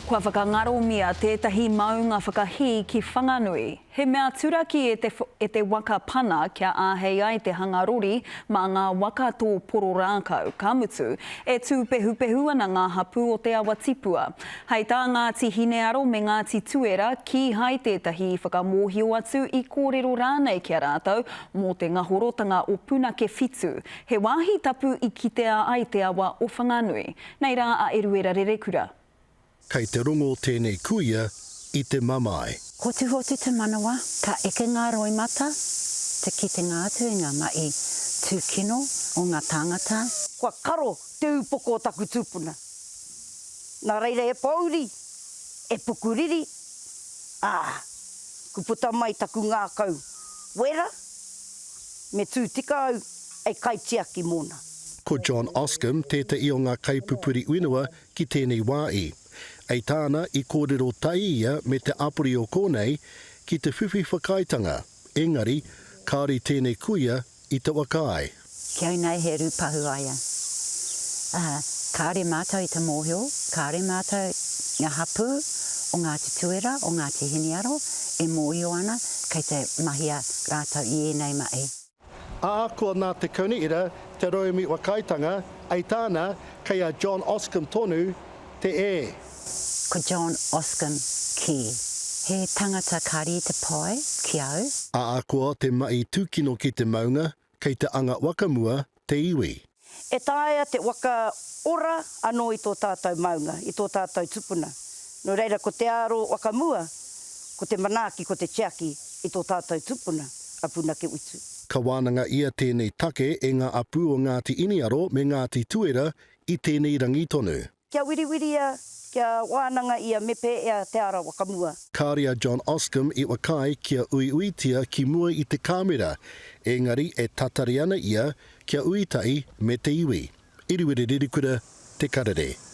Kua whakangaromia tētahi maunga whakahī ki Whanganui. He mea turaki e te e te waka pana kia āhei ai te hanga rori mā ngā waka tō poro rākau, ka mutu, e tūpehupehu ana ngā hapū o Te Awa Tipua. Hei tā Ngāti Hinearo me Ngāti Tuera, kīhai tētahi i whakamōhio atu, i kōrero rānei ki a rātou mō te ngahorotanga o Punake Whitu, he wāhi tapu i kitea ai te awa o Whanganui. Nei rā a Eruera Rerekura. Kei te rongo tēnei kuia i te mamae. Hotuhotu te manawa, ka eke ngā roimata, te kitenga atu i ngā mahi tūkino o ngā tāngata. Kua karo te upoko o taku tupuna. Nā reira e pōuri, e pukuriri, ā, ku puta mai taku ngākau wera, me tū tika au hei kaitiaki mōna. Ko John Oscombe tētahi o ngā kaipupuri whenua ki tēnei wā i. Ei tāna, i kōrero tahi ia me te apori o kōnei ki te whiwhi whakaaetanga, engari, kāore tēnei kuia i te whakaae. Ki au nei he rūpahu a ia. Ā, kāore mātou i te mōhio, kāore mātou, ngā hapū o Ngāti Tuera, o Ngāti Hinearo, e mōhio ana kei te mahia rātou i ēnei mahi. Ahakoa nā te Kaunihera te rauemi whakaaetanga, ei tāna, kei a John Oscombe tonu te ē. Ko John Oscombe kē. He tangata kāre i te pai ki au. Ahakoa te mahi tūkino ki te maunga, kei te anga wakamua te iwi. E taea te waka ora anō i tō tātou maunga, i tō tātou tupuna. Nō reira ko te aro wakamua, ko te manaaki, ko te tiaki i tō tātou tupuna a Punake Witu. Ka wānanga ia tēnei take e ngā apū o Ngāti Iniaro me Ngāti Tuera i tēnei rangi tonu. Kia wiriwiria, kia wānanga ia me pēea te ara wakamua. Kāore a John Oscombe i whakaae kia uiuitia ki mua i te kāmera, engari e tatari ana ia kia ui tahi me te iwi. Iriwiri Ririkura, Te Karere.